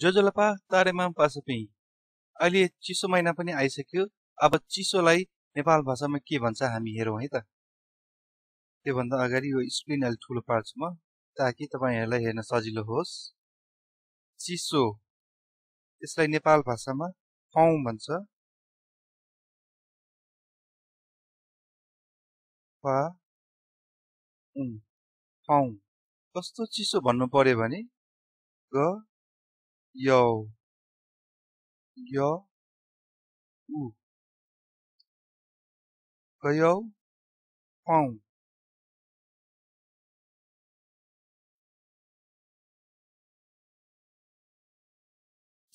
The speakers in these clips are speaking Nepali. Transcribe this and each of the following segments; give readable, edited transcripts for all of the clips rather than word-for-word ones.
जोजोलपा तारेमा पासपी अहिले चिसो महिना पनि आइसक्यो। अब चिसोलाई नेपाल भाषामा के भन्छ हामी हेरौँ है त। त्योभन्दा अगाडि यो स्क्रिन अलि ठुलो पार्छु म ताकि तपाईहरुलाई हेर्न सजिलो होस्। चिसो त्यसलाई नेपाल भाषामा फौं भन्छ। फौं कस्तो चिसो भन्नु पर्यो भने ग यौ य उ गयौ फौं।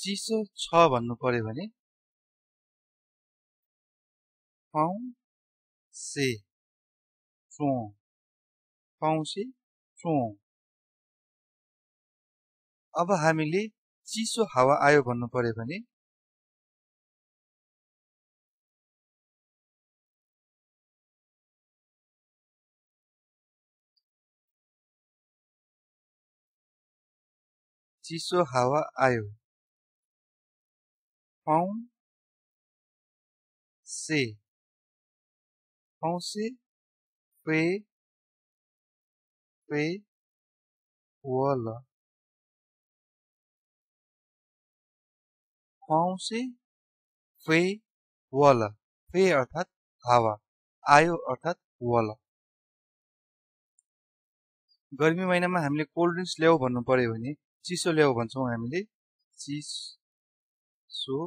चिसो छ भन्नु पर्यो भने फौं से चो फौं से चो। अब हामीले चिसो हावा आयो भन्नु पर्यो भने चिसो हावा आयो फौं से फे वल फौं से फे वल। फे अर्थात हावा, आयो अर्थात वल। गर्मी महिनामा हामीले कोल्ड ड्रिंक्स ल्याऊ भन्नु पर्यो भने चिसो ल्याऊ भन्छौं हामीले चिसो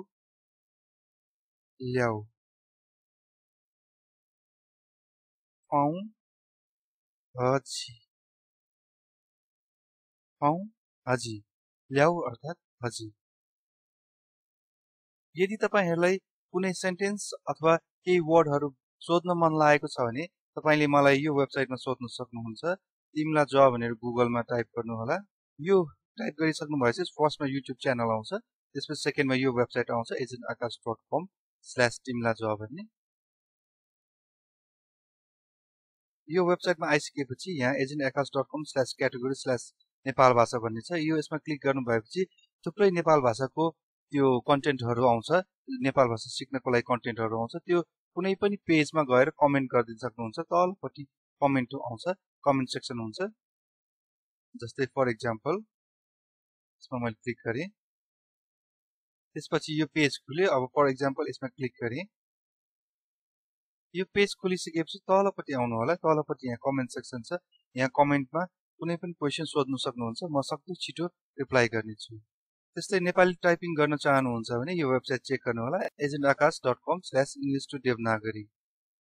ल्याऊ। फौं हजी ल्याऊ अर्थात हजी। यदि तपाईहरुलाई कुनै सेन्टेन्स अथवा केही वर्डहरु सोध्न मन लागेको छ भने तपाईले मलाई यो वेबसाइटमा सोध्न सक्नुहुन्छ। तिमला ज भनेर गुगलमा टाइप गर्नु होला। यो टाइप गरिसक्नु भएपछि फर्स्टमा युट्युब च्यानल आउँछ, त्यसपछि सेकेन्डमा यो वेबसाइट आउँछ agentakash.com/timlaj भन्ने। यो वेबसाइटमा आइसकेपछि यहाँ agentakash.com/category/नेपालभाषा भन्ने छ। यो यसमा क्लिक गर्नु भएपछि थुप्रै नेपाल भाषाको त्यो कन्टेन्टहरु आउँछ, नेपाल भाषा सिक्नको लागि कन्टेन्टहरु आउँछ। त्यो कुनै पनि पेजमा गएर कमेन्ट गर्दिन सक्नुहुन्छ। तलपट्टि कमेन्ट आउँछ, कमेन्ट सेक्सन हुन्छ। जस्तै फर एक्जाम्पल यसमा मैले क्लिक गरे, त्यसपछि यो पेज खुल्यो। अब फर एक्जाम्पल यसमा क्लिक गरे, यो पेज खोलिसकेपछि तलपट्टि आउनु होला। तलपट्टि यहाँ कमेन्ट सेक्सन छ। यहाँ कमेन्टमा कुनै पनि क्वेशन सोध्न सक्नुहुन्छ, म सक्दो छिटो रिप्लाई गर्नेछु। त्यस्तै नेपाली टाइपिङ गर्न चाहनुहुन्छ भने यो वेबसाइट चेक गर्नु होला agentakash.com/english to devanagari।